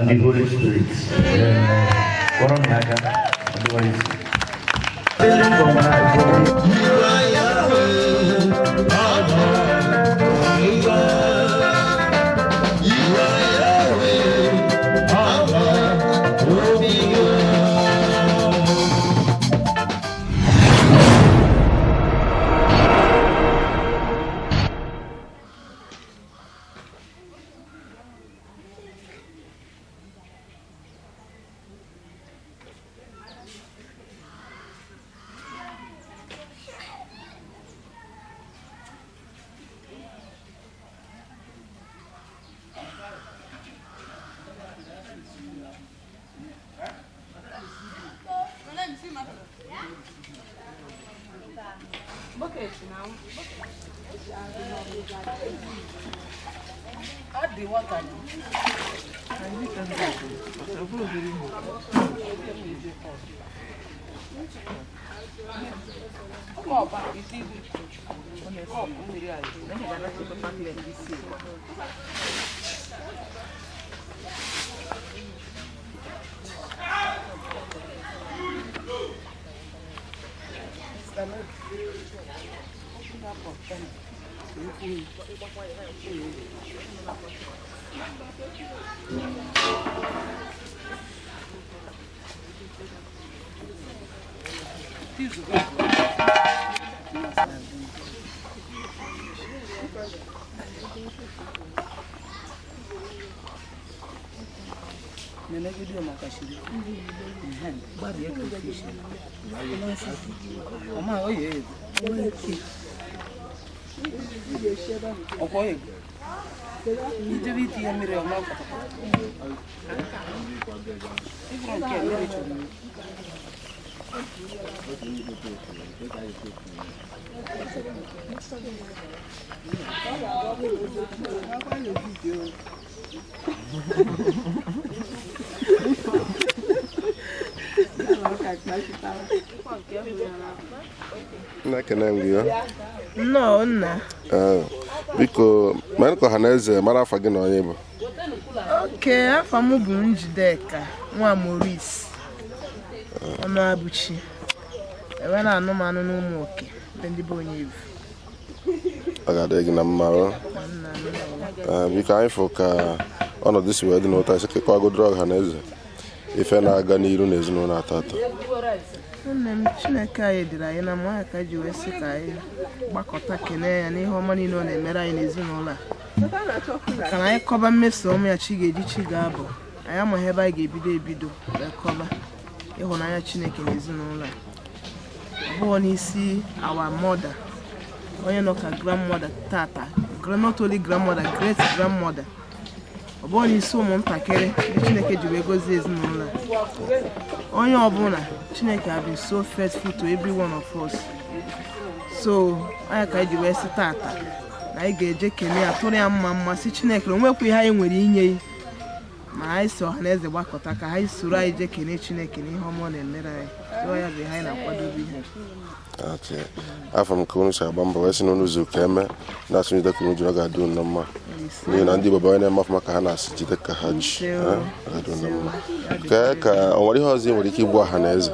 and the Holy Spirit. Amen. Kụọrọ m ya aka, ọ dịwa isi. Feeling for my body. Bucket now. Add the water now. Come on, back. You see, cup, mmiri a. Nenegide maka shiri. Gbarie crayfish. Ọma oye ego. Ọkwa ego. Ijebe itinye mmiri ọma pọtọpọtọ. Ịbụrụ nke mmiri chọrọ. Nna, ekene m gị o. Nnọọ, nna. Ee, biko mee ka ọha na eze mara afa gị na onye bụ. Oke afọ m bụ Njideka nwa Maurice Ọnụabụchi, enwe na anụmanụ n'ụmụ oke be ndị be onye evu. Ọ ga-adị gị na mma o. Na nna m. Ee, biko anyị fụ ka ọnọdụ si wee dị n'ụta isi kekwagodoro ọha na eze ife na-aga n'iru n'ezinụlọ atọ atọ. Nne m, Chineke anyị dịrị anyị na mma ya ka ji wee sị ka anyị gbakọta kelee ya n'ihe ọma niile ọ na-emere anyị n'ezinụlọ a, maka na anyị kọba mmeso ọma ya, chi ga-eji chi ga-abụ, anyị amaghị ebe anyị ga-ebido ebido wee kọba ịhụnanya Chineke n'ezinụlọ a. Ọ bụghị n'isi our mother, onye nọ ka grandmother tata, not only grandmother, great grandmother, ọ bụghị n'isi ụmụntakịrị ndị Chineke ji wee gozie ezinụlọ a. Onye ọbụla, Chineke have been so faithful to every one of us, so anya ka anyị ji wee sị tata na anyị ga-eje kelee ya, tụrụ ya mma mma, si Chineke na onwekwa ihe anyị nwere inye ya, ma anyị si ọha na eze gbakọta ka anyị soro anyị jee kelee Chineke n'ihe ọma ọ na-emere anyị. So ya bụ ihe anyị na-akwadobe ihe. Okay. Afọ m ka unu si agba mbọ wee sị na unu zuru ka eme na-asụ njide ka unu ji, ọ ga-adị unu na mma, n'ihi na ndị Igbo bụ onye na-eme ọfụma ka ha na-asị jide ka ha ji. Eh, ọ ga-adị unu na mma. Ka ka o nwere ihe ọzọ ị nwere ike igbu ọha na eze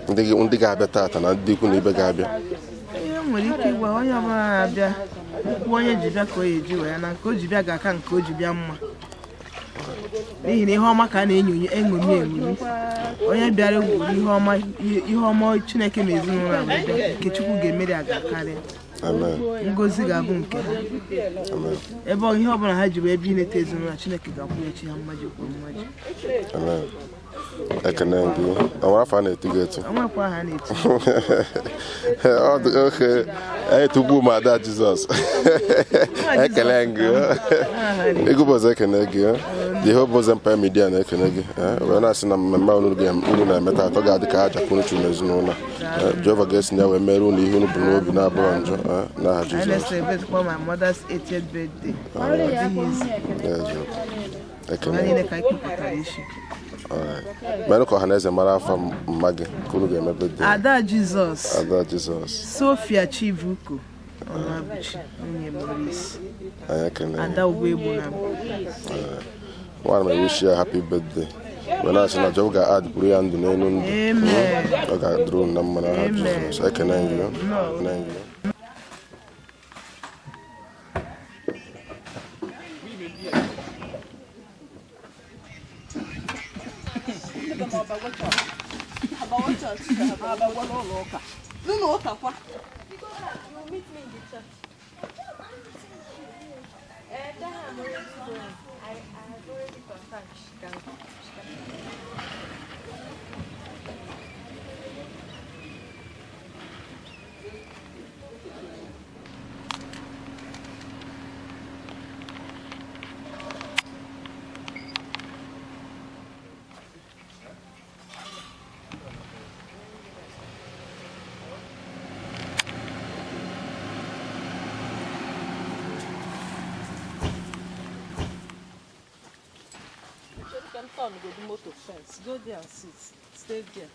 ndị ga-abịa tata na ndị ikwu na ibe ga-abịa? Ihe m nwere ike ịgwa onye ọbụla na-abịa, okwu onye ji bịa ka o ya eji wee na nke o ji bịa ga-aka nke o ji bịa mma, n'ihi na ihe ọma ka a na-eṅomi eṅomi. Onye bịara gwuru ihe ọma, ihe ọma Chineke na ezinụlọ a wee bịa, nke Chukwu ga-emeri a ga-akarịa. Amen. Ngozi ga-abụ nke ha. Amen. Ebe ihe ọbụla ha ji wee bịa ileta ezinụlọ a, Chineke ga-akwụghachi ha mmaji kwuru mmaji. Amen. Ekene gị. O nwere afọ a na-etu gị etu? Onwekwa aha a na-etu. Ọ dị oke etukwu m Ada Jizọs. Ekele gị. Ego bụ ọzọ, ekene gị. The Hope Buzz Empire Media na-ekene gị, wee na-asị na mmemme unu na-eme taata ga-adị ka aja ka unu chụrụ n'ezinụlọ a. Jehova ga-esi na ya wee mere unu ihe unu bụ n'obi na-abụghị njọ, n'aha Anyị Jizọs. na-celebrate kwa my mother's 80th birthday. Ọ dịghị easy. Eziokwu. Ha Ekene. niile ka anyị kpụpụtara isi. Alright. Mere ka ọha na eze mara afọ mma gị ka unu ga-eme birthday. Ada Jizọs. Ada Jizọs. Sophia Chibuko Ọnụabụchi, nwunye Maurice. Anyị ekene. Ada Ugboegbu na. Nwa m wish ya happy birthday. Wee na-asị na Jehova ga-add buru ya ndụ n'elu ndụ. Amen. Ọ ga-adịrị unu na mma n'aha Jizọs. Ekene gị. Ekene gị. You meet me in the church. Tell her I'm already going. I have already confirmed she can. She can. Turn go do motor fence. Go there and sit. Stay there.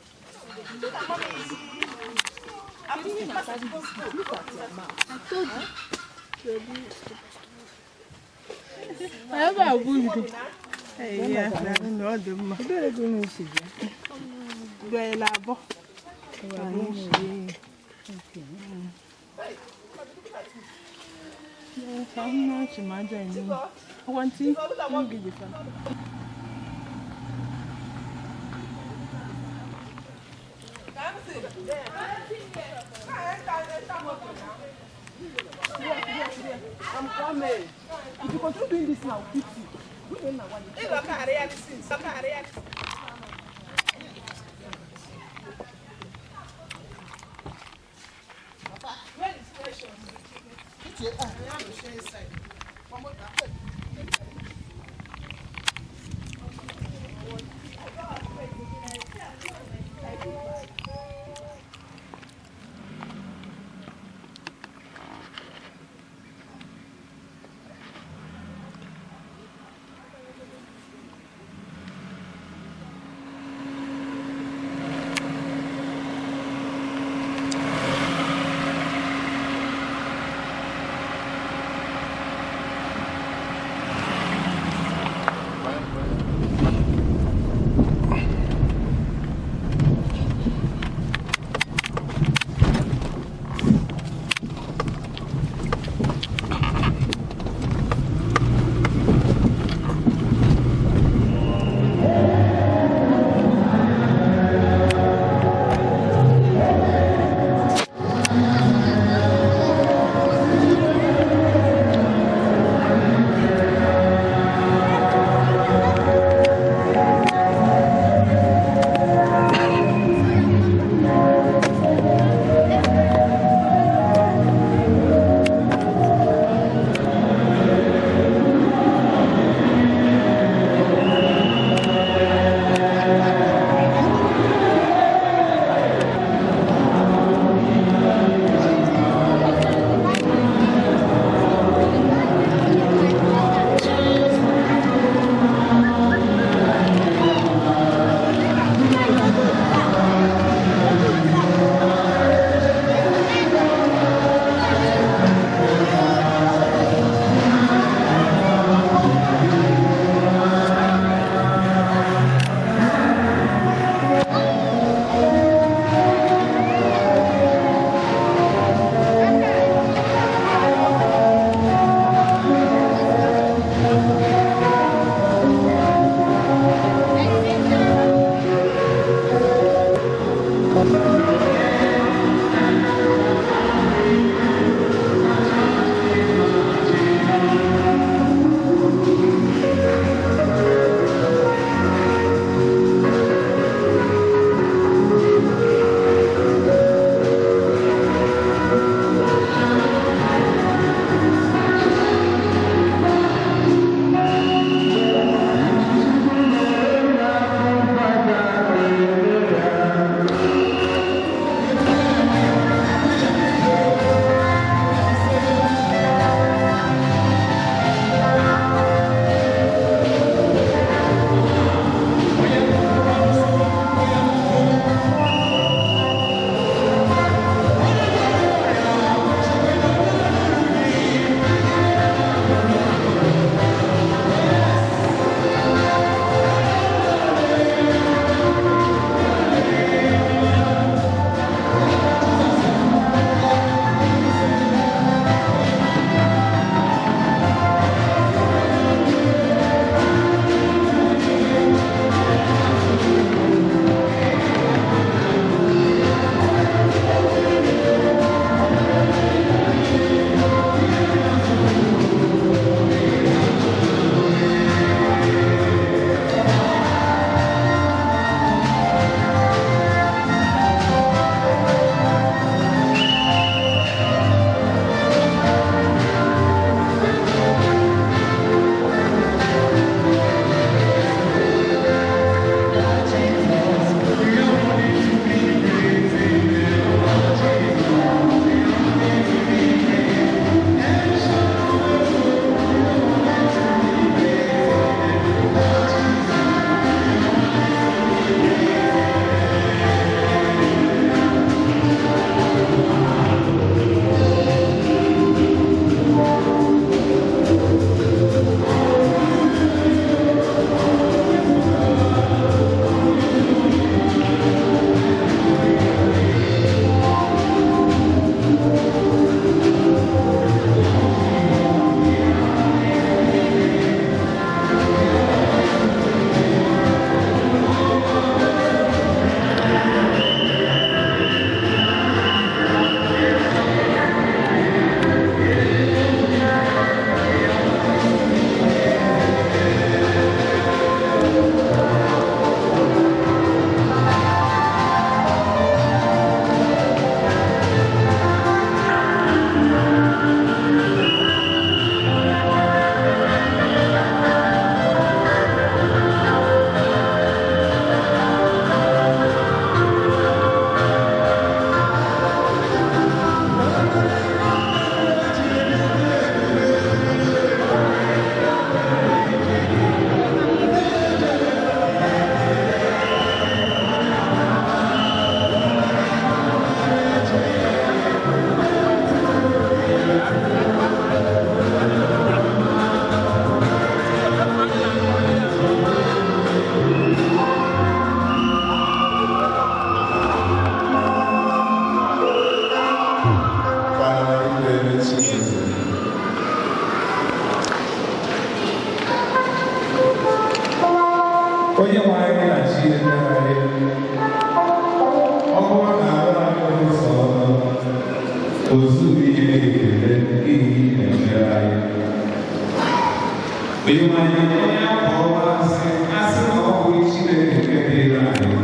Onyenwe anyị, onye akwa ọma asị asị na ọ bụghị Chineke nke dịrị anyị.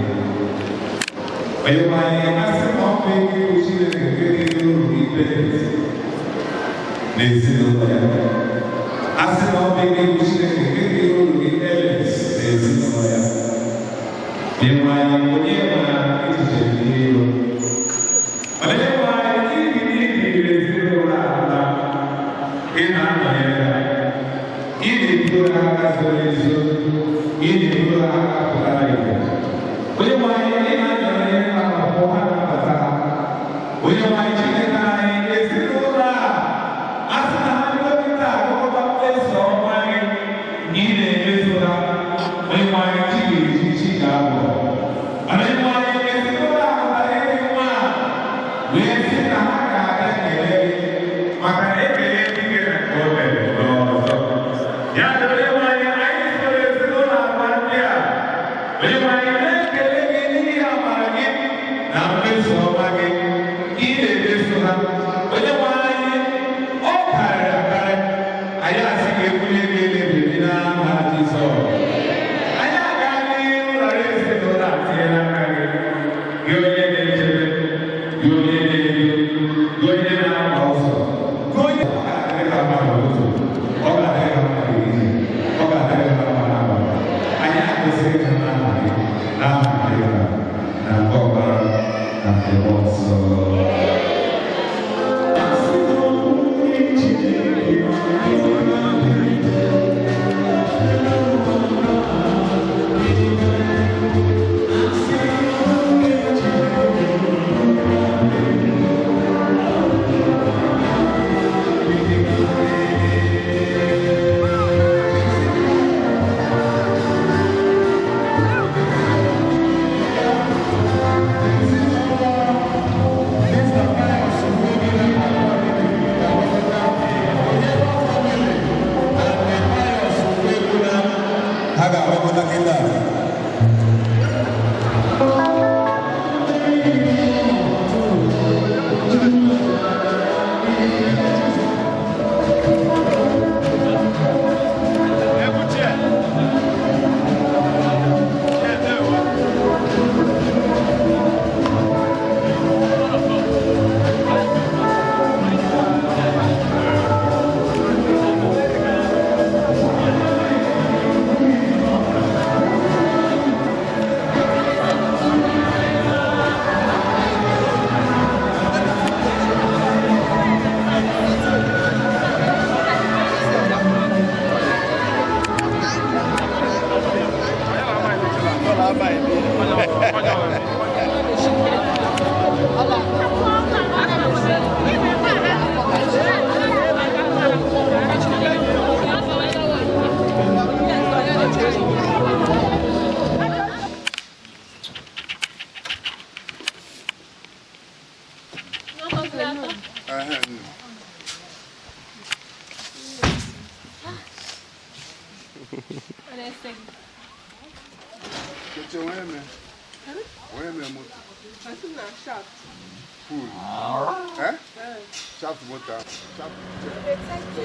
Onyenwe anyị, asị na ọ bụghị gị bụ Chineke nke dịrị uru ikpe n'ezinụlọ ya. Asị na ọ bụghị gị bụ Chineke nke dịrị uru gị Alex n'ezinụlọ ya. Onyenwe anyị, onye ma echiche nke iro. Mana Onyenwe anyị, n'ihi na ị dịrị ezinụlọ a na ị na-anọnyere ha. Ị na-eburu ha aka zoro ezo, ị na-eburu ha aka pụtara ìhè. Onyenwe anyị, ị na-anọnyere ha n'ọpụpụ ha na-abata ha. Onyenwe anyị Chineke anyị, ezinụlọ a, a sị na ha bido taa akụkọta mmeso ọma gị na ị na-emeso ha. Onyenwe anyị, chi ga-eji chi ga-abọ. Mana Onyenwe anyị, ezinụlọ a hụtara ịdị mma a, wee sị na ha ga-abịa kelee gị maka na ekele dike na nke o mere n'ọzọ. Ya mere Onyenwe anyị, anyị soro ezinụlọ agwa ndị a. Onyenwe anyị na-ekele gị n'ihi amara gị na mmeso ọma gị ị na-emeso ha. Onyenwe anyị, ọ karịrị akarị. Anyị asị ka ebunye gị elu ebibi n'aha Jizọs. Anyị aga n'ihu rara ezinụlọ a tinye n'aka gị. Gị onye na-echebe, gị onye na-edu, gị onye na-agba ọsọ, gị onye ọ ga-adịrị ha mma n'ụtụtụ, ọ ga-adịrị ha mma n'ehihie, ọ ga-adịrị ha mma n'abalị. Anyị akwụsịghị ha n'aha gị, n'aha nke Nna, na nke Ọkpara, na nke Mmụọ Nsọ. Ha ga-agbakọta kịta. Shaft motor. Shaft.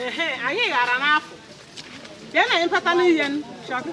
Ehe, anyị ghara n'afọ. Bịa na anyị mpata n'ihe n, chọkụ.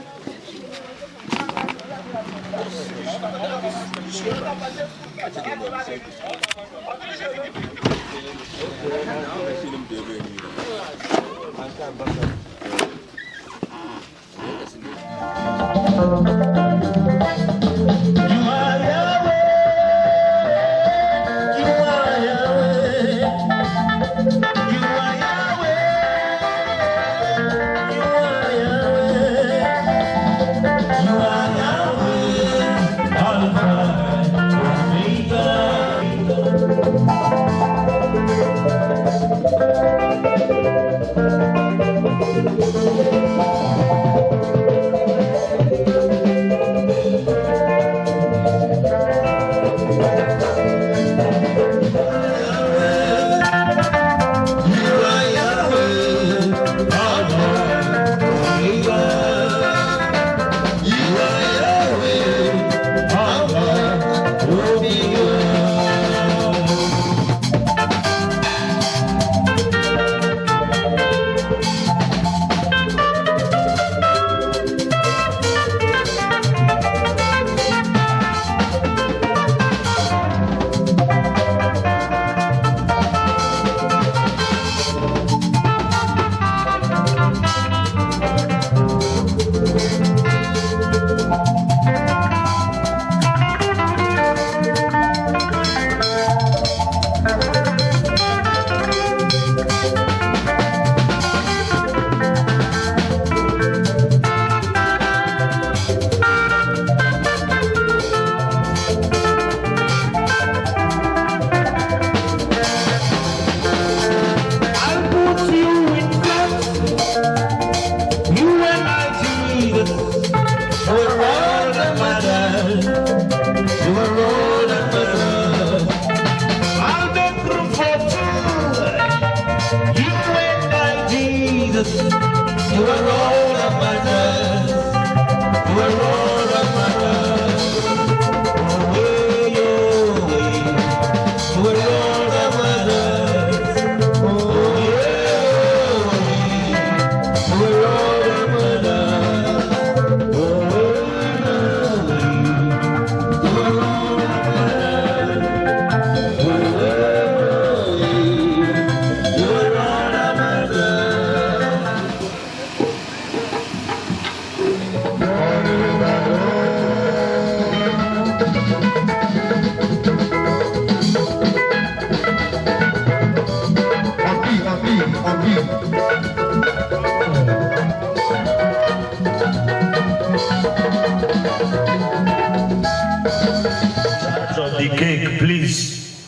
Of the cake, please.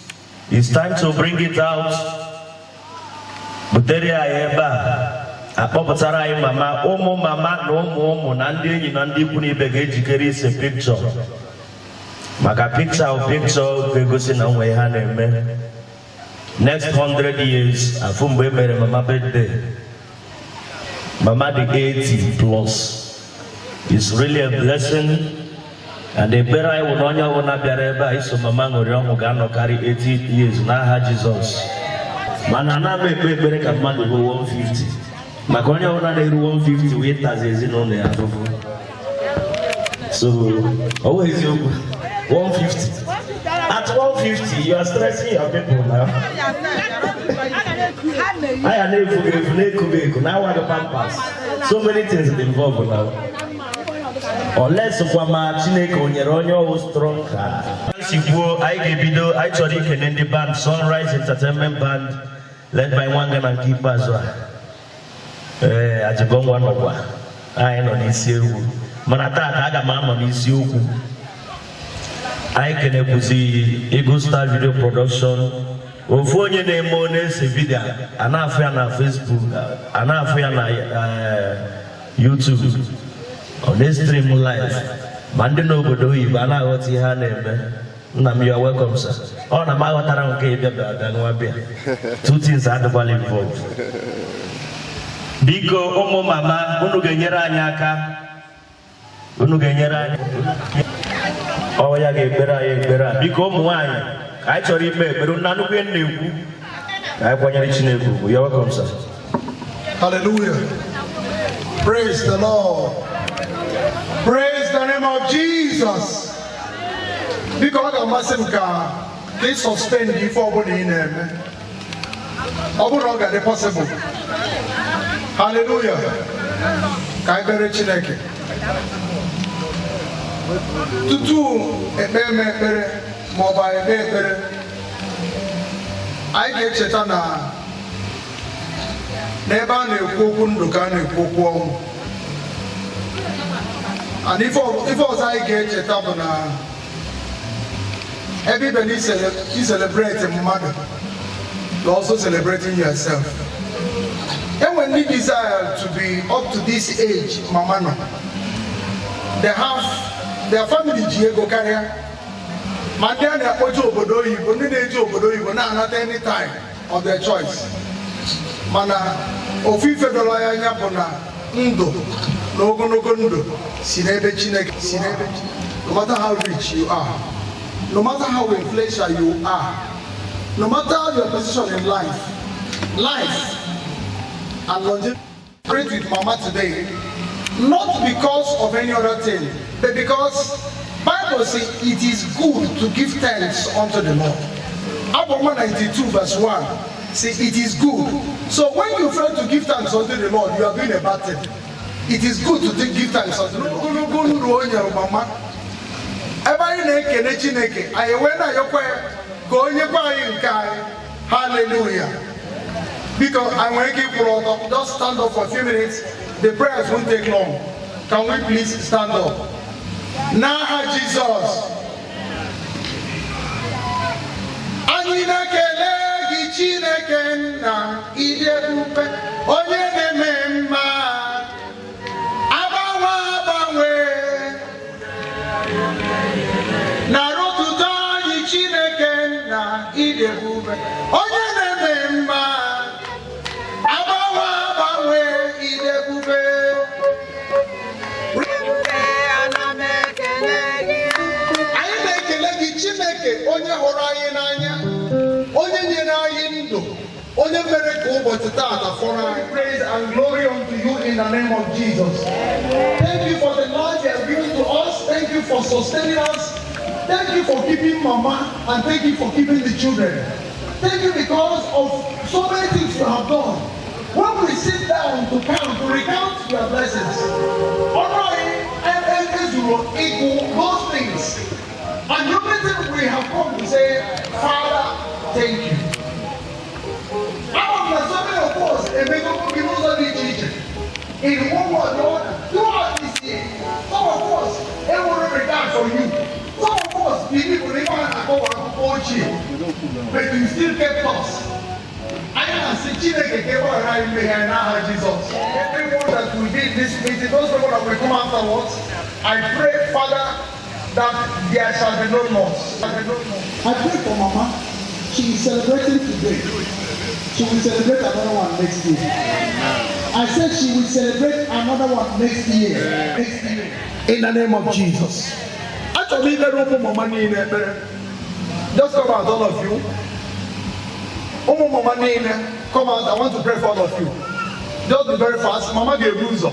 It's time to bring it out. Butere anyị ebe a. Akpọpụtara anyị mama, ụmụ mama na ụmụ ụmụ na ndị enyi na ndị ikwu na ibe ga-ejikere ise picture. Maka picture o picture ga-egosi na nwe ha na-eme. Next 100 years, afụ mgbe e mere mama birthday. Mama dị 80 plus. It's really a blessing. And ekpere anyị wụ na onye ọbụla bịara ebe a iso mama ṅụrị ọṅụ ga-anọkarị 80 years n'aha Jizọs. Mana ana m ekpe ekpere ka mmadụ ruo 150. Maka onye ọbụla na-eru 150 wee tazi ezinụlọ ya afụfụ. So, ọ bụ eziokwu. 150. At 150, you are stressing your people now. Aya na-efu gị efu, na-eku gị eku, na-awa gị pampers. So many things dị involved now. Unless kwa ma Chineke o nyere onye ọwụ strong ka. Si kwuo, anyị ga-ebido, anyị chọrọ ikene ndị band, Sunrise Entertainment Band, led by Nwanga na nke ikpeazụ a. Ee, Ajibọnwa nọkwa, anyị nọ n'isi egwu. Mana taata aga m anọ n'isi okwu. Anyị kenekwuzi Eagle Star Video Production. Ofu onye na-eme ọ na-ese video, a na-afụ ya na Facebook, a na-afụ ya na YouTube. Ọ na-stream live. Ma ndị n'obodo oyibo a na-aghọta ihe a na-eme. Nna m, you are welcome, sir. Ọ na m aghọtara nke ịbịa bịa bịa nwa bịa. Two things adịkwala involved. Biko, ụmụ mama, unu ga-enyere anyị aka. Unu ga-enyere anyị. Ọ ya ga-ekpere anyị ekpere a. Biko, ụmụ nwaanyị, anyị chọrọ ime ekpere. Unu anụkwu ihe m na-ekwu. Ka anyị kwanyere Chineke ugwu. You are welcome, sir. Hallelujah. Praise the Lord. Praise the name of Jesus. Biko, ọ ga-amasị m ka ị suspend ife ọbụla ị na-eme. Ọ bụrụ na ọ ga-adị possible. Hallelujah. Ka anyị kpere Chineke. Tutu ekpe m ekpere ma ọ bụ anyị ekpe ekpere, anyị ga-echeta na n'ebe a na-ekwu okwu ndụ ka a na-ekwu okwu ọnwụ. And ife ọzọ anyị ga-echeta bụ na ebe ibe na i celebrate mmadụ, you're also celebrating yourself. Enwere ndị desire to be up to this age mama nọ. They have their family ji ego karịa, ma ndị a na-akpọje obodo oyibo, ndị na-eji obodo oyibo na-anata anytime of their choice. Mana ofu ife dọrọ ya anya bụ na ndụ na ogologo ndụ si n'ebe Chineke, si n'ebe Chineke. No matter how rich you are, no matter how influential you are, no matter your position in life, life and longevity. Pray with mama today, not because of any other thing, but because Bible say it is good to give thanks unto the Lord. Abụ 192 verse 1 say it is good. So when you fail to give thanks unto the Lord, you are doing a bad thing. It is good to give thanks unto the Lord. Ogologo ndụ o nyere mama, ebe anyị na-ekene Chineke, anyị wee na-ayọkwa ya ka o nyekwa anyị nke anyị. Hallelujah. Biko, anyị nwere ike ịkwụrụ ọtọ. Just stand up for a few minutes. The prayers won't take long. Can we please stand up? N'aha Jizọs, anyị na-ekele gị, Chineke nna, ịdị ebube, onye na-eme mma, agbanwe agbanwe. Nara otuto anyị, Chineke nna, ịdị ebube, onye na-eme mma, agbanwe agbanwe, ịdị ebube. Ana m ekele gị. Anyị na-ekele gị, Chineke, onye hụrụ anyị n'anya, onye nyere anyị ndụ, onye mere ka ụbọchị taata fọrọ anyị. Praise and glory unto you in the name of Jesus. Thank you for the life you have given to us. Thank you for sustaining us. Thank you for keeping mama, and thank you for keeping the children. Thank you because of so many things you have done. When we sit down to count, to recount your blessings, ọnụ anyị ezuru ịgụ those things. And the only thing we have come to say, "Father, thank you." Ama m na so many of us emego gị n'ụzọ dị iche iche. In one way or the other, throughout this year, some of us enwere regard for you. Some of us believe na ife a na-akọwa akụkọ ochie, but you still kept us. Anyị na-asị Chineke ka e gbaghara anyị mmehie anyị n'aha Jizọs. Everyone that will be in this meeting, those people that will come afterwards, I pray, Father, that there shall be no loss. I pray for Mama. She is celebrating today. She will celebrate another one next year. I said she will celebrate another one next year. Next year. In the name of Jesus. Achọrọ m ikpere ụmụ mama niile ekpere. Just come out, all of you. Ụmụ mama niile, come out. I want to pray for all of you. Just be very fast. Mama ga-ebu ụzọ.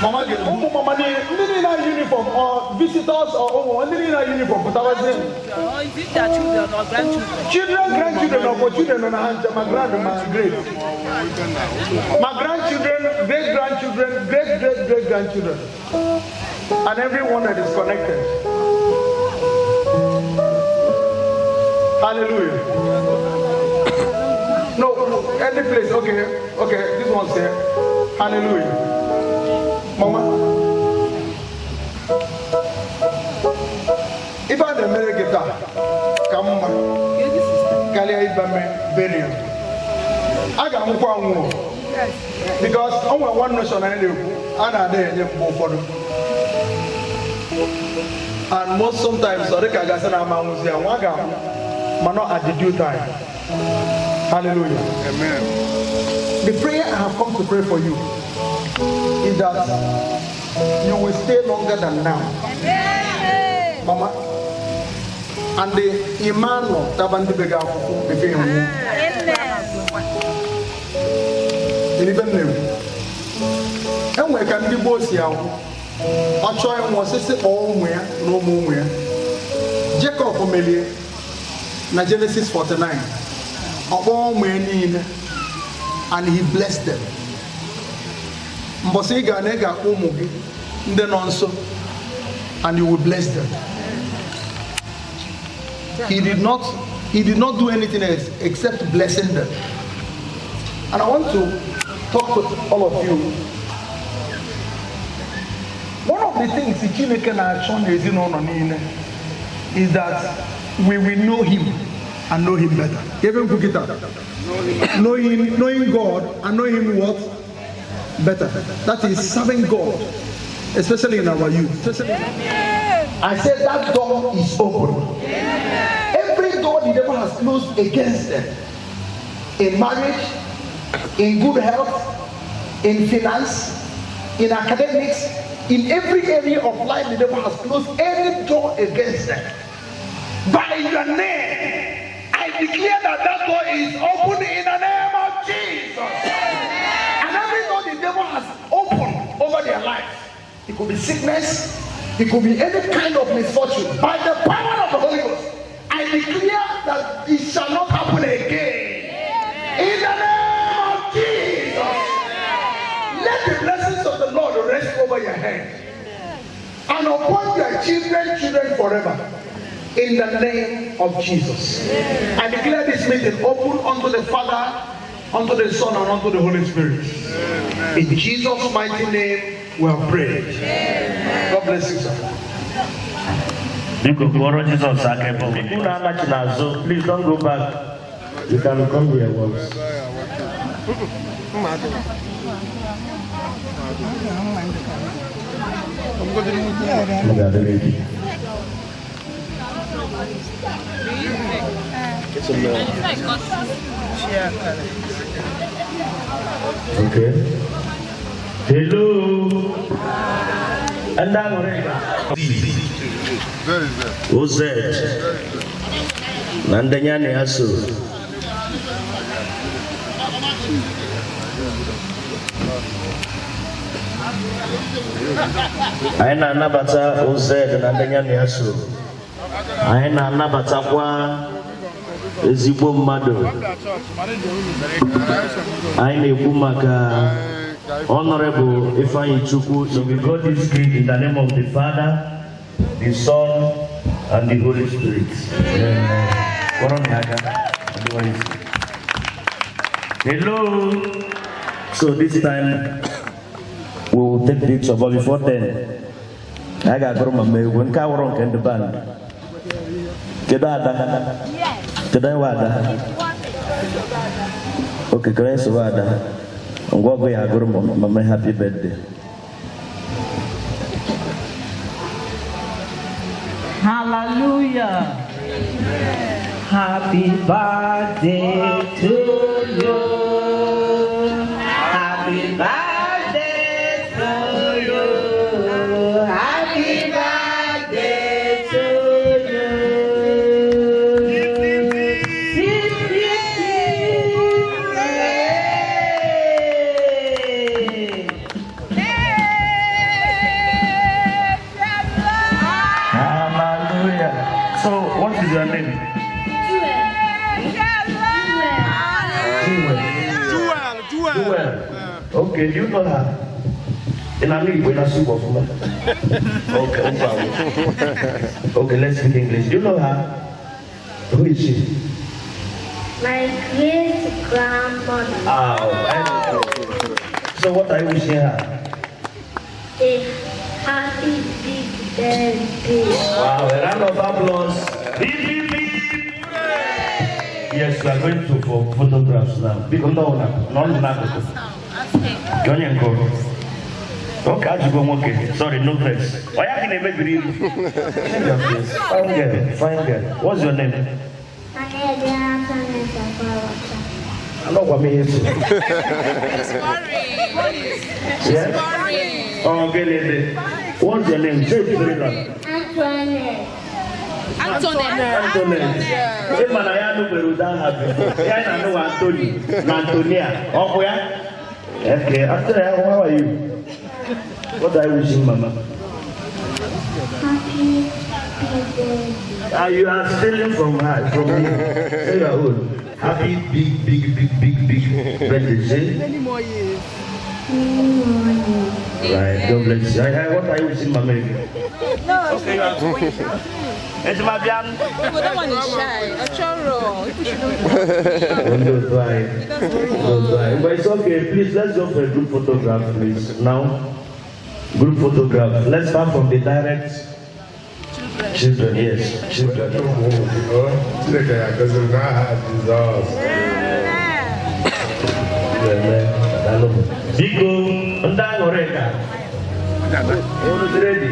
Mama ga-ebu. Ụmụ mama niile, ndị niile na uniform or visitors or ụmụ ndị niile na uniform pụtawazie. Or is it their children or grandchildren? Children, grandchildren, or for children nọ na ha nche, ma grand ma great. Ma grandchildren, great grandchildren, great great great grandchildren. And everyone that is connected. Hallelujah. No, any place. Okay, this one's here. Hallelujah. Mama. Ife a na-emere gị taa ka mma karịa ịba mee burial. A ga-anwụkwa anwụ o. Because o nwere one notion anyị na-ekwu a na-ada enye mgbe ụfọdụ. And most sometimes ọ dịka gasị na ama nwụzi ya nwa ga-anwụ, ma not at the due time. Hallelujah. Amen. The prayer I have come to pray for you is that you will stay longer than now. Mama, and the Emmanuel taba ndị be gị akwụkwọ before you nwụọ. Ife m na-ekwu. Enwere ka ndị gboo si anwụ. Ọ chọọ ịnwụ osisi kpọọ ụmụ ya na ụmụ ụmụ ya. Jacob melie na Genesis 49. Ọ kpọọ ụmụ ya niile and he blessed them. Mbọsị ị ga na ị ga-akpọ ụmụ gị ndị nọ nso and you will bless them. He did not do anything else except blessing them. And I want to talk to all of you. One of the things Chineke na-achọ n'ezinụlọ niile is that we will know him and know him better. Even kịta. Knowing God and knowing him what? Better. That is serving God, especially in our youth. I said that door is open. Every door the devil has closed against them, in marriage, in good health, in finance, in academics, in every area of life, the devil has closed any door against them. By your name, I declare that that door is open in the name of Jesus. And every door the devil has opened over their life, it could be sickness, it could be any kind of misfortune. By the power of the Holy Ghost, I declare that it shall not happen again. In the name of Jesus. Let the blessings of the Lord rest over your head and upon your children, children forever. In the name of Jesus. I declare this meeting open unto the Father, unto the Son, and unto the Holy Spirit. In Jesus' mighty name, we have prayed. God bless you, sir. Biko kụọrọ Jizọs aka ebe ọ bụla. Unu anachi n'azụ. Please don't go back. You can come here once. Ọ ga-adịrị gị. Chiakara. Okay. Hello. Ndị aṅụrị. Very, very. OZ na ndị ya na ya so. Anyị na-anabata OZ na ndị ya na ya so. Anyị na-anabatakwa ezigbo mmadụ. Anyị na-ekwu maka Honorable Ifeanyi Chukwu. So we got this creed in the name of the Father, the Son, and the Holy Spirit. Amen. Kpọrọ m ya aka. Otherwise- Hello. So this time we will take picture, but before then, I ga-agụrụ mama egwu nke awụrụ nke ndị band. Kedu ada? Kedu ewe ada? Okay, kere nsogbu ada. Ngwa ọgụ ya agụrụ mama happy birthday. Hallelujah. Happy birthday to you. Happy birthday to you. Happy birthday to you. Hip, hip, hip, hooray. Hallelujah. So, what is your name? Jewel. Jewel, Jewel. Jewel. Okay, do you know her? In Igbo, in Igbo, Okay, okay, let's speak English. Do you know her? Who is she? My great grandmother. Ah, so what are you wishing her? A happy big birthday. Wow, a round of applause. Beep, beep, beep. Yes, we are going to for photographs now. Biko, no, no, no, no, no. Onye nke ọzọ. Okay, ajụgo nwoke. Sorry, no vex. Ọ ya ka ị na-emebiri ilu. Fine girl, fine girl. What's your name? Anọkwa m ihe si. Yeah? Oh, gịnị dị? What's your name? Say it very loud. Antoinette. Antoinette. Ị ma na ya anụbere ụda aha before. Ya na-anụ Anthony na Antonia. Ọ bụ ya? Okay, Antonia, how are you? What are you wishing, Mama? Happy birthday. You are stealing from her, from me. Say your own. Happy big, big, big, big, big birthday. Say. Many more years. Right, God bless you. What are you wishing, Mama? No. Okay, you are. It's my bian. But that one is shy. Achoro. If you should Don't try. Don't try. But it's okay. Please, let's go for a group photograph, please. Now, group photograph. Let's start from the direct. Children, yes. Children. Chineke ya gọziri n'aha Jizọs. Amen. Biko, ndị aṅụrị ka. Unu dị ready?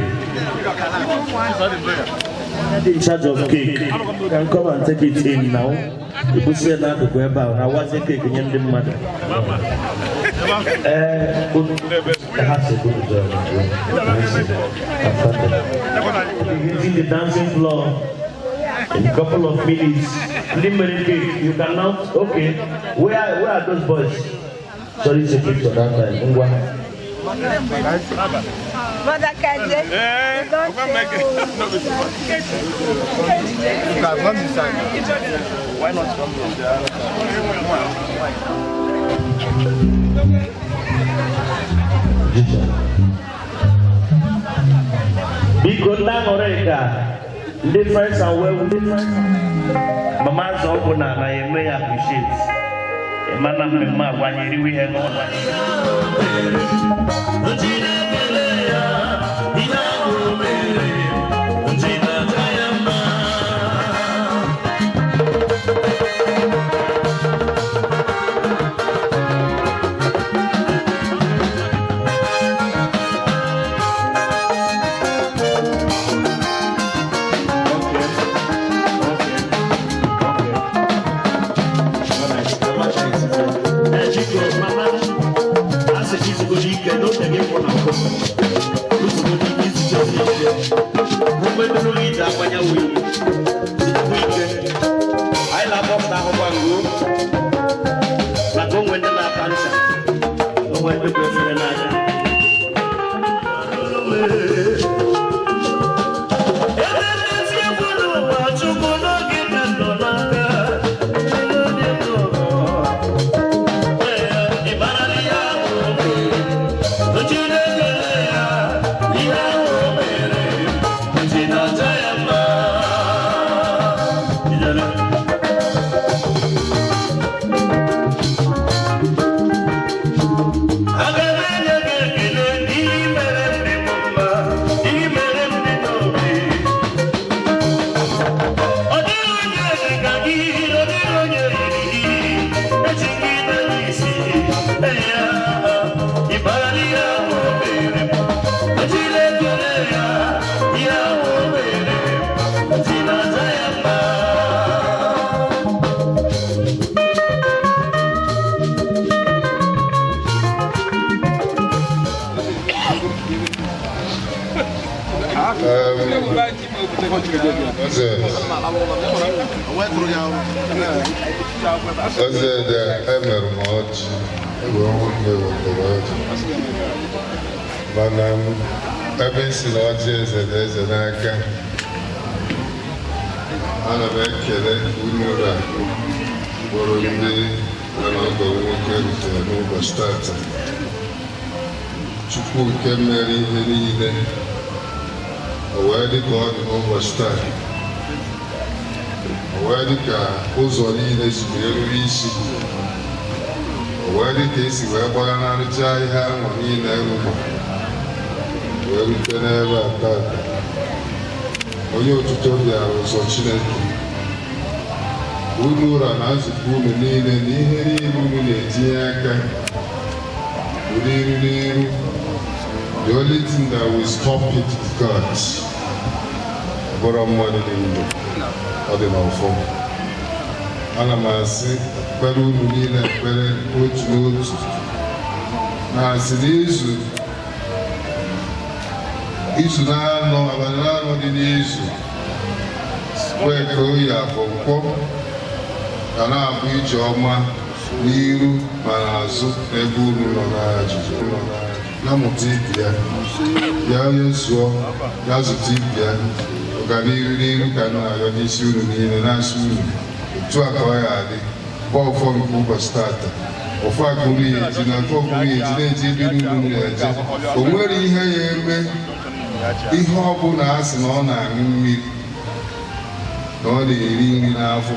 In charge of cake. You can come and take it in now. Ibusie n'akụkụ ebe a, na wazie cake nye ndị mmadụ. Ha si good job. Hitting the dancing floor in a couple of minutes. Ndị mere cake, you can now, okay. Where are those boys? Sorry, it's a picture that time. Ngwa. Brother Kaje. Why not come here? Biko ndị aṅụrị ka ndị friends and well mama azụ ọgwụ na na eme ya appreciate. Mana mmemme agwa anyị eriwe ihe n'ụlọ. Eze emere m ọchị, ebe nwoke wetara ọchị. Mana ebe isi na ọchị eze na eze n'aka, ana m ekele unu na mkpụrụ ndị nọ n'ọgọ nwoke rutere n'ụbọchị tata. Chukwu nke mere ihe niile, o wee dị ka ọ dị n'ụbọchị taa. O wee dị ka ụzọ niile si wee ruru isi. O wee dị ka esi wee gbaganarịcha ihe ahụ niile rụma wee rute n'ebe a tata. Onye otuto bịara ụzọ Chineke. Unu ụra na nzukọ unu niile na ihe niile unu na-etinye aka n'iru n'iru. The only thing that will stop it is God. Bụrụ mmadụ dị ndụ, ọ dị n'ọfọ. Ana m asị ekpere unu niile ekpere otu n'otu. Na-asị n'izu izu na-anọ abalị na-anọ dị n'izu wee ka oyi afọ nkwọ ga na-abụ ije ọma n'iru ma n'azụ n'ebe unu nọ n'agha Jizọs. Ya mụta ibi ya, ya onye zụọ, ya zụta ibi ya, ọganiru n'iru ka m na-arịọ n'isi unu niile na-asị unu otu a ka ọ ya adị ọfọ nke ụbọchị tata ọfọ akụrụ ya eji na nke ọkụrụ ya eji na-eji ebe niile unu na-eje o nwere ihe ya eme ihe ọ bụla a sị na ọ na-aṅụ mmiri na ọ na-eri nri n'afọ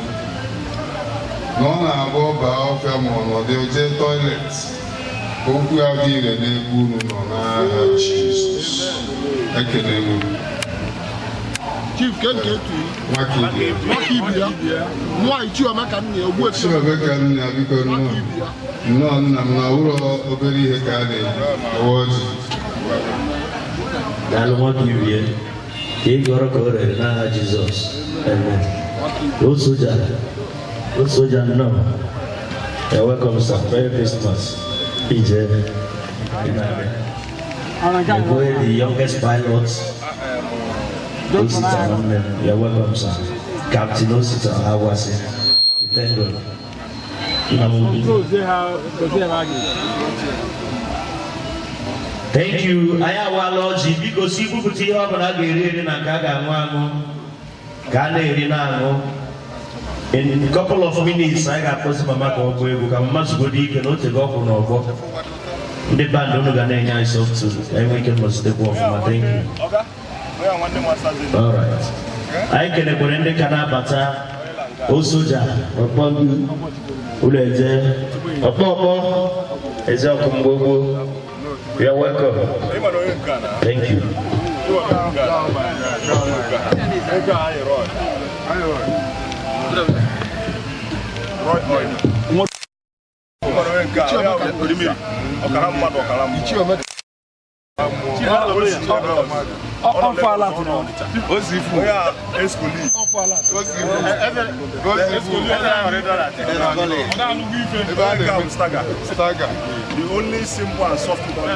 na ọ na-agba ọba ọfịa ma ọ nọdụ jee toilet ka okwu ya dị ire n'ebe unu nọ n'aha Jizọs. Ekele m. Chief Kenketu. Nwaka ibe ya. Nwa Chioma ka nna ya ogbu Chioma ka nna ya biko nnọọ. Nnọọ nna m na ụlọ obere ihe ka a na-ewe ọjị. Daalụ nwoke ibie ka ị gọrọ ka o rere n'aha Jizọs. Amen. O soja nnọọ. You're welcome, sir. Merry Christmas. PJ. The youngest pilot. Osita, you're welcome, sir. Captain Osita Awasi. Thank God. Thank you. Anyị awala ọjị biko si bupụta ihe ọbụla a ga-eri eri na nke a ga-aṅụ aṅụ ka a na-eri na-aṅụ. In a couple of minutes, anyị ga-akpọzi mama ka ọ gụọ egwu ka mama zugodo ike na otego ọkwụ n'ọgbọ. Ndị band unu ga na-enye anyị soft ka anyị nwee ike nọzitekwa ọfụma. Thank you. All right. Anyị kelekwere ndị ka na-abata osoja ọkpọ ụlọ eje ọkpọ ọkpọ eze ọkụ mgbogbo. You're welcome. Thank you. The only simple and soft one.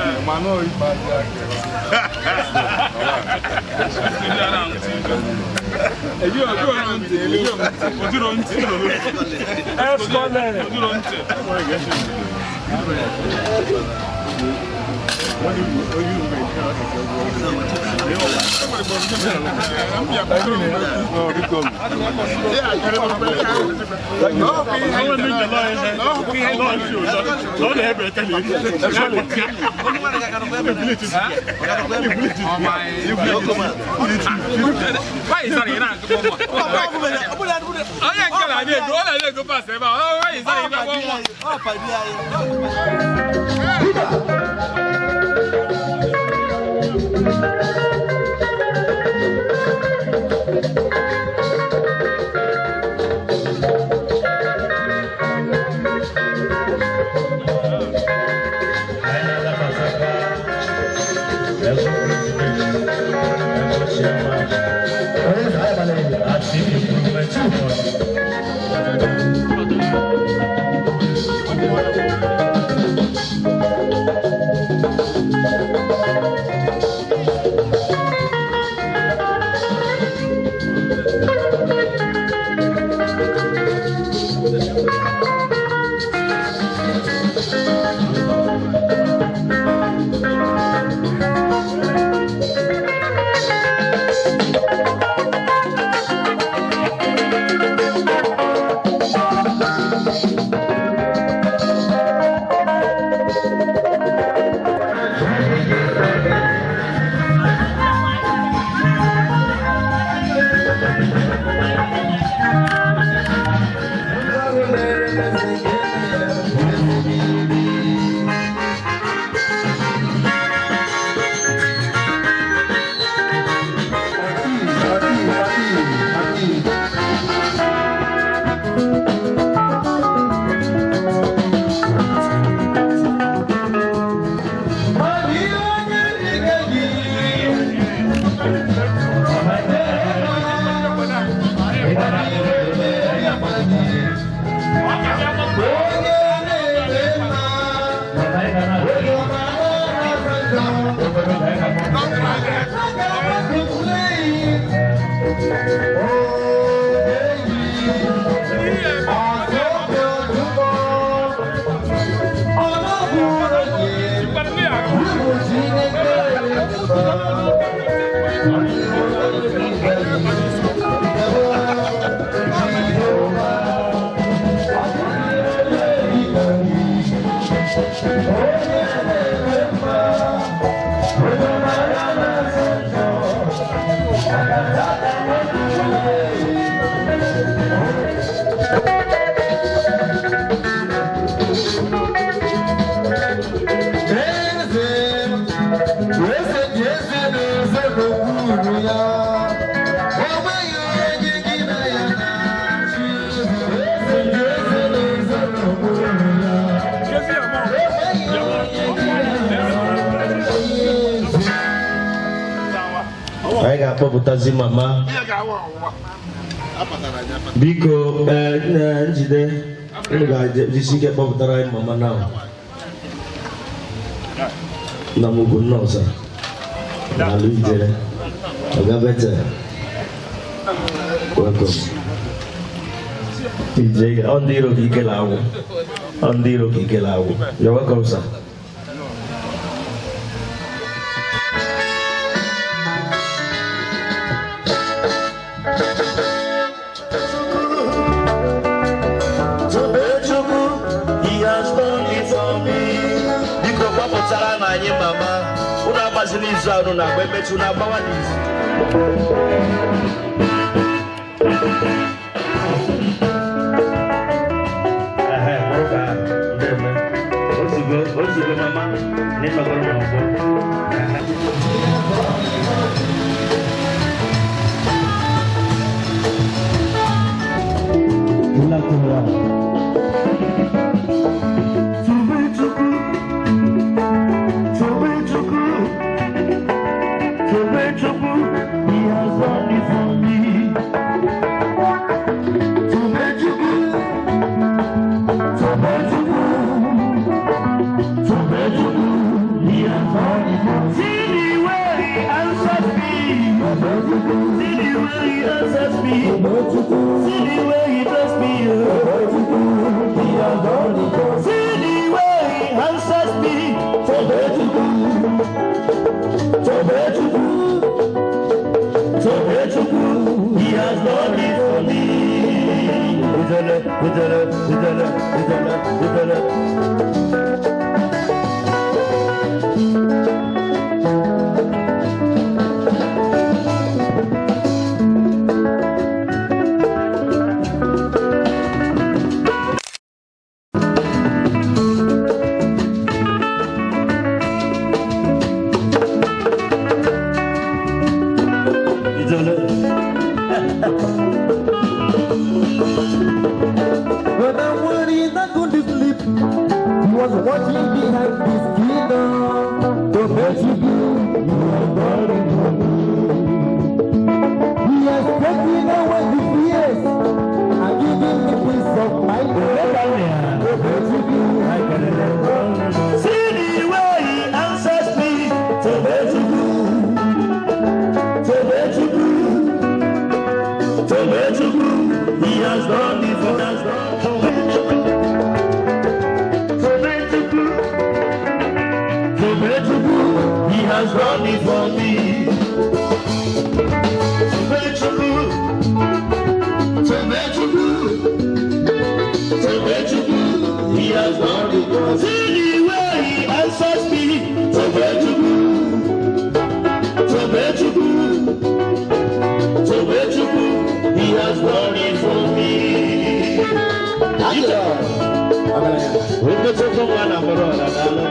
Anyị ga-akpọpụtazi mama. Biko, njide unu ga-ejisi ike kpọpụtara anyị mama na na m ugwu nna ọzọ n'ala ijere ọga Bethel. Welcome. Ije ọ ndị iro ka ike na-agwụ, ọ ndị iro ka ike na-agwụ. You're welcome, sir. Tobechukwu, he has done it for me. Biko gbapụtara na anyị mama. Unu agbazila izu ahụ na agba emechi unu agbawa n'izu. Ehe, nwoke ahụ, ndeme. Ozugbo, ozugbo mama, n'ịnọgoro n'ọgbọ. Ehe. Tobechukwu, Tobechukwu, he has done it for me. Tobechukwu, Tobechukwu, Tobechukwu, he has done it for me. See the way he answers me. See the way he answers me. See the way he bless me. He has done it for me. See the way he answers me. Tobechukwu, Tobechukwu, Tobechukwu, he has done it for me. Ijele, ijele, ijele, ijele, ijele. Ijele. When I worried I couldn't sleep, he was watching behind the screen. To make you do, you are God in me. He has taken away the fears and given me peace of mind. To make you do, See the way he answers me. Tobechukwu, Tobechukwu, Tobechukwu, he has done it for us. Tobechukwu, Tobechukwu, Tobechukwu, he has done it for me. Tobechukwu, Tobechukwu, Tobechukwu, he has done it for me. See the way he answers me. Tobechukwu, Tobechukwu, Tobechukwu, he has done it for me. Okpotokpo nwa na mụrụ ọra daalụ.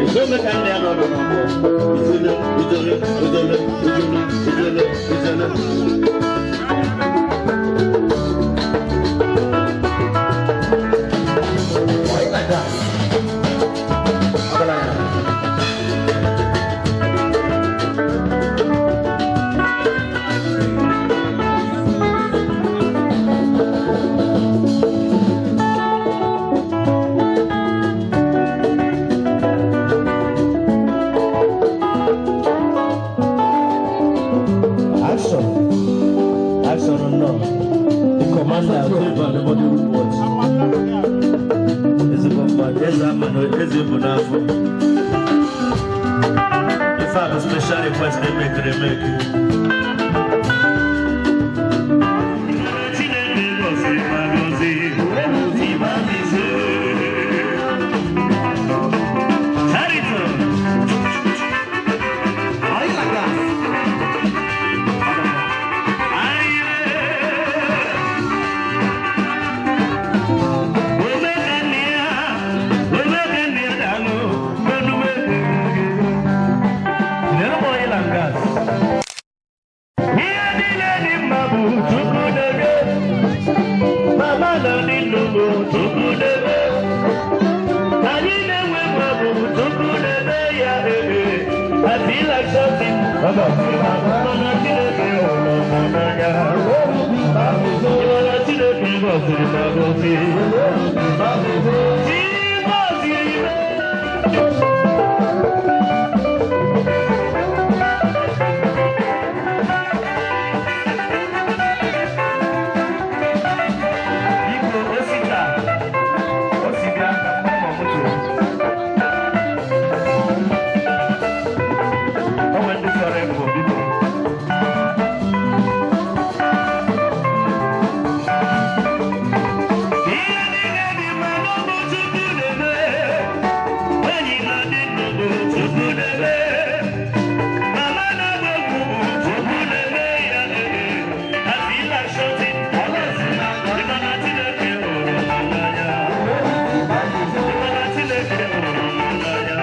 Ezome ka ndị a nọrọ n'ọgbọ. Ijele, ijele, ijele, ijele, ijele, ijele. Why like that? Ọgaranya. Action. Eze bụ n'afọ. Ife a bụ special request na-emekiri emeki. Chineke gọziri ma gọzie, ma gọzie. Charity. Are you like that? Ihe niile dị mma bụ Chukwu debe. Mama nọ n'ndụ bụ Chukwu debe. Anyị na-enwe mma bụ Chukwu debe ya ee. I feel like something. Mana Chineke hụrụ m n'anya. Mana Chineke gọziri m agọzi. Chi gọziri m. Biko, osita, osibịa ka mma moto. O nwere ndị chọrọ ịpụ, biko. Ihe niile dị mma n'ọbụ Chukwu na-eme. Enyi na-adị ndụ bụ Chukwu na-eme. Mama na-agba egwu bụ Chukwu na-eme ya ee. I feel like shouting, ịma na Chineke hụrụ m n'anya. Ịma na Chineke hụrụ m n'anya.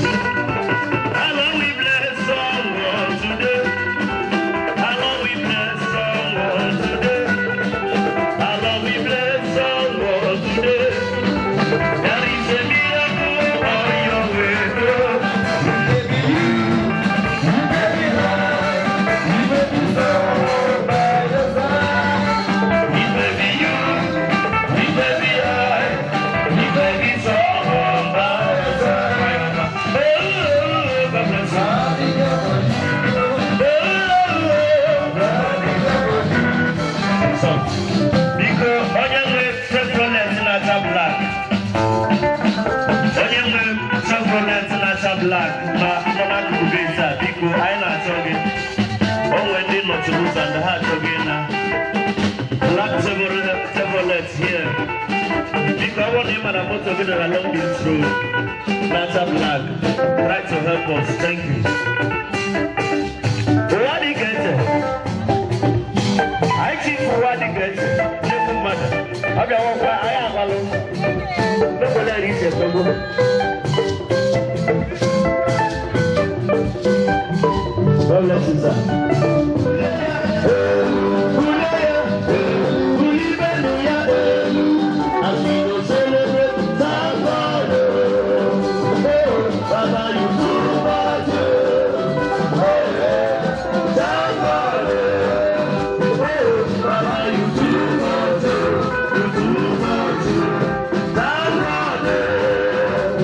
How long we bless someone today? How long we bless someone today? How long we bless someone today? There is a miracle on your way. It may be you, it may be I, it may be someone by your side. Oh, God bless you. So, biko, onye nwe Chevrolet na-acha black, onye nwe Chevrolet na-acha black ma nọ n'akụkụ gate a, biko, anyị na-achọ gị. O nwere ndị nọchiri ụzọ ndị ha achọghị na black Chevrolet here. Biko, ọ bụrụ na ị ma na moto gị dara along this road na-acha black, try to help us. Thank you. Ụwa dị ka eze. Anyị chief ụwa dị ka eze, nnukwu mmadụ. Ọ bịawakwa, anyị agbalụ. Mekwele eri ise kwego. God bless you, sir. As we go celebrate, thank God, oh. Oh, Baba, you too much, oh. Oh, thank God, oh. Oh, Baba, you too much, oh. You too much, oh. Thank God, oh.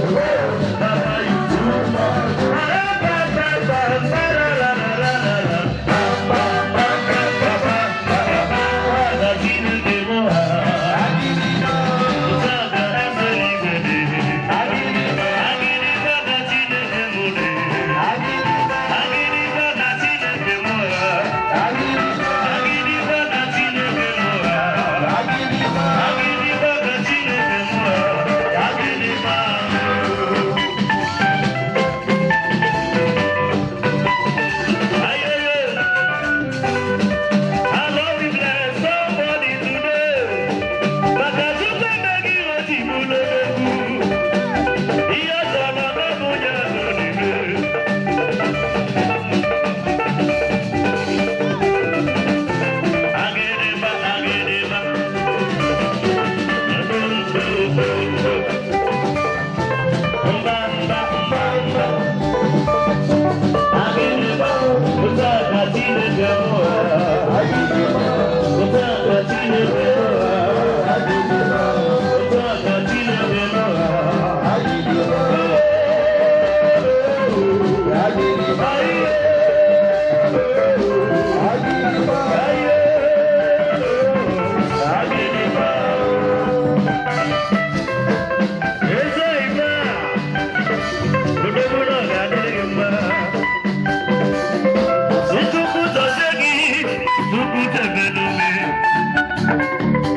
Chukwu chebelu m.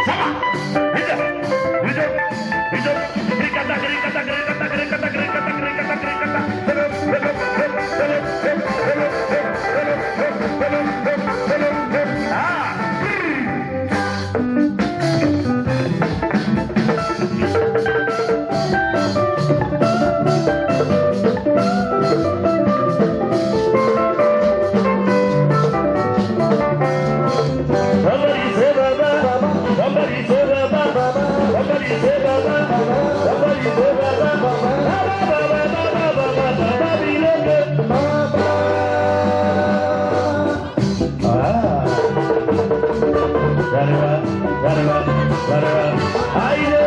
Sama! Ije! Ije! Ije! Krikata, krikata, krikata, krikata, krikata, krikata, krikata. Hele, hele, hele, hele, hele, hele, hele, hele, hele, hele. Ah! Somebody say Baba, somebody say Baba, somebody say Baba, somebody say Baba, Baba, Baba, Baba, Baba, Baba, Baba, Ah. Baba, Baba, Baba, Aye.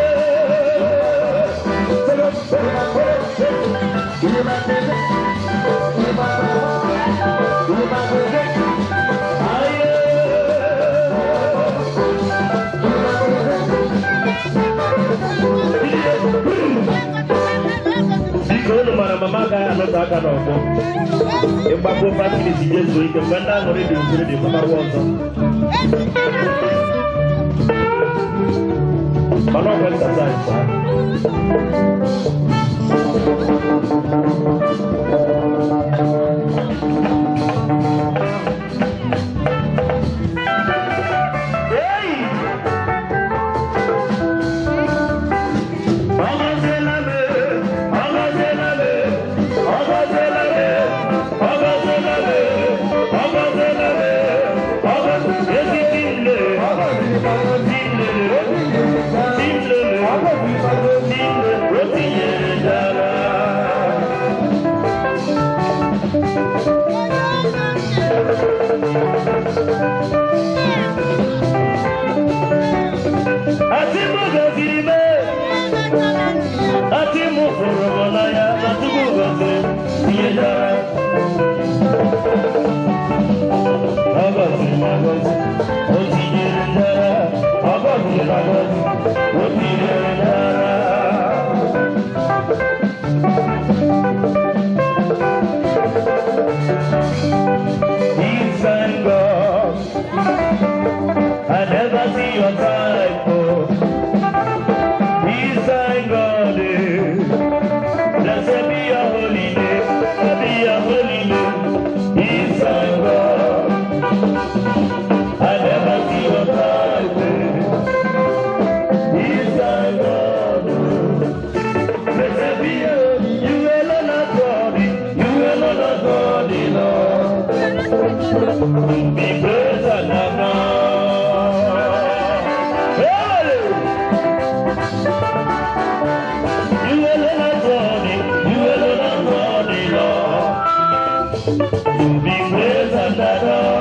Biko unu mara mama agaghị anọte aka n'ọgbọ ịgbapụ fakilis je zuo ike mgbe ndị aṅụrị dị usoro dị gbakwa ọzọ mana ọgwụ exercise ha. Àti mú gòsìrì mẹ́. Àti mú fòrò mọ́ láyà, àti mú gòsìrì iye dára. Ọgọ́sìrì máa gọ́sì, ó ti yẹrẹ dára. Ọgọ́sìrì máa gọ́sì, ó ti yẹrẹ dára. Peace and God, I never see your type, oh. Peace and God, eh. Blessed be your holy name, blessed be your holy name. Peace and God, I never see your type, eh. Peace and God, oh. Blessed be your, you alone are God, you alone are God, Lord. Be praised and honored. Hey! You alone are worthy, you alone are worthy, Lord. To be praised and adored.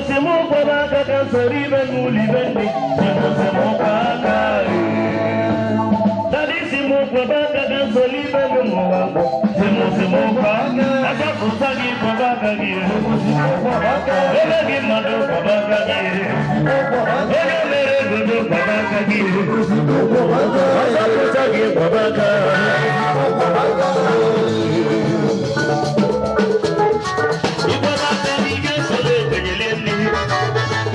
Simu kwaba aka ka nsoro ibe n'ụlọ ibe ndị simu simu kwa aka Dadi simu kwaba aka ka nsoro ibe n'ụwa simu simu kwa aka Achọpụta gị kwaba aka gị Ebe gị mmadụ kwaba aka gị Onye mere obodo kwaba aka gị Achọpụta gị kwaba aka. Ịgbaba aka gị ga-esoro ekwenyere nne.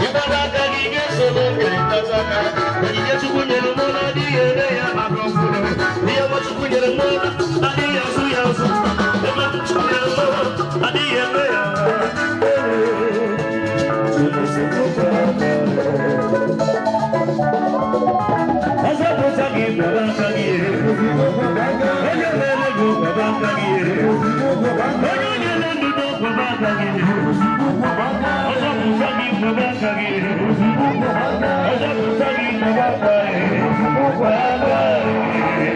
Ịgbaba aka gị ga-esoro ekwenye ntazi aka. Onyinye Chukwu nyere mụ na adịghị ere ya maka ọfụrụ. Ihe ọma Chukwu nyere mụ na adịghị azụ ya azụ. Ebe Chukwu nyere mụ adịghị eme ya. Ọzọpụta gị gwara aka gị. Onye mere gị gwara aka gị. Onye nyere ndụ gwara aka gị. Ọzọpụta gị gwara aka gị. Ọzọpụta gị gwara aka gị. Gwara gị.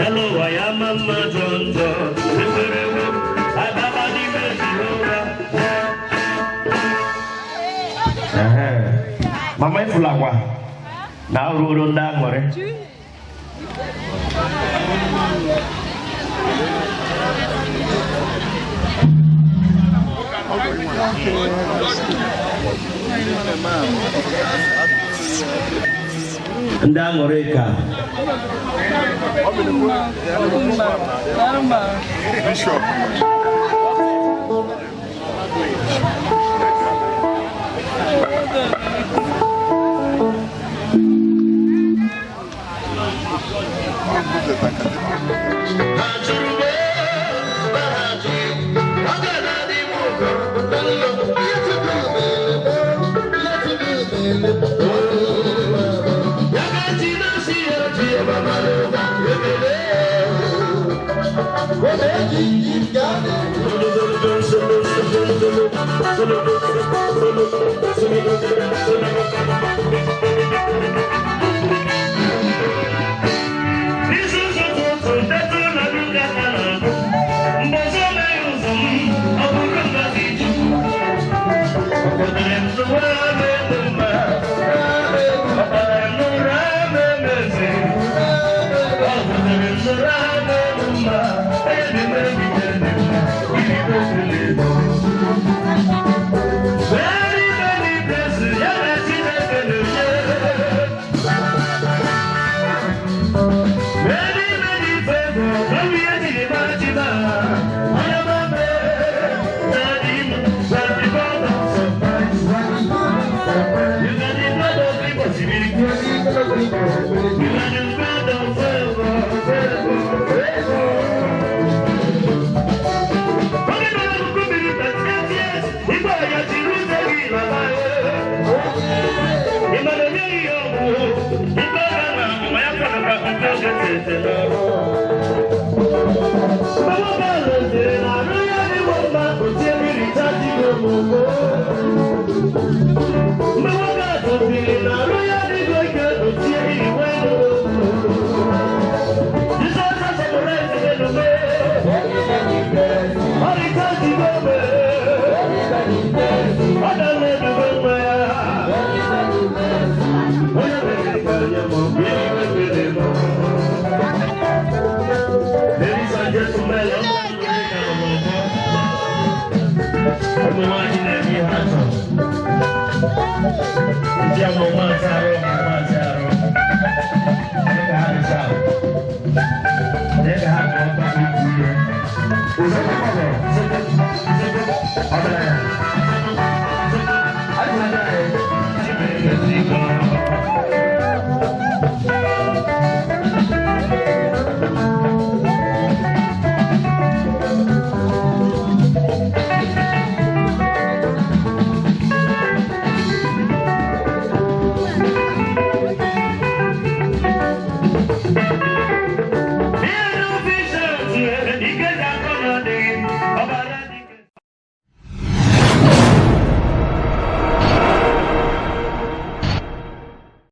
Elu ụwa ya ma mma jọ njọ. Ekwerewo m, agaba n'ime Jehova. Ehe. Mama ifulakwa na ọrụ ndị aṅụrị. Ndị aṅụrị ka Bishop.